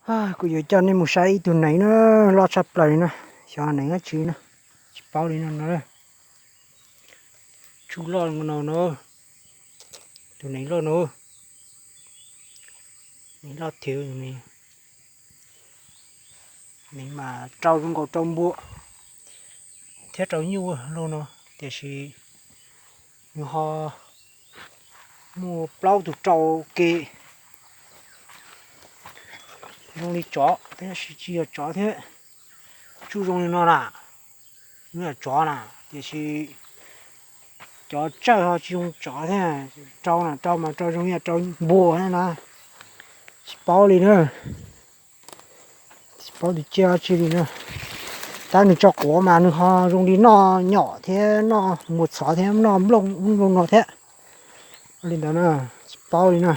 Kuv yuav coj nej mus saib ib tug neev na, loj tshaj plaws li na. Xyov neev dab tsi na, tsis paub li no no. Tsuj loj no no, tus neev loj no, neev loj thiab. Neev mas rau zoo nkaus rau npua thiab rau nyuj loj no, tiam sis nws ho muaj plaub tug rau ke. Zoo li tsov tab sis tsis yog tsov thiab. Tsuj zoo li no na, nws yog tsov na, tiam sis cov tsawj ho tsis zoo tsov thiab. Rau na, rau mas rau zoo yam rau npua na. Tsis paub li na, tsis paub tus tsiaj dab tsi li na. Tab nws tso quav mas nws ho zoo li noj nyom thiab noj mus txhov thiab noj nplooj ub nplooj no thiab. Li ntawd na, tsis paub li na.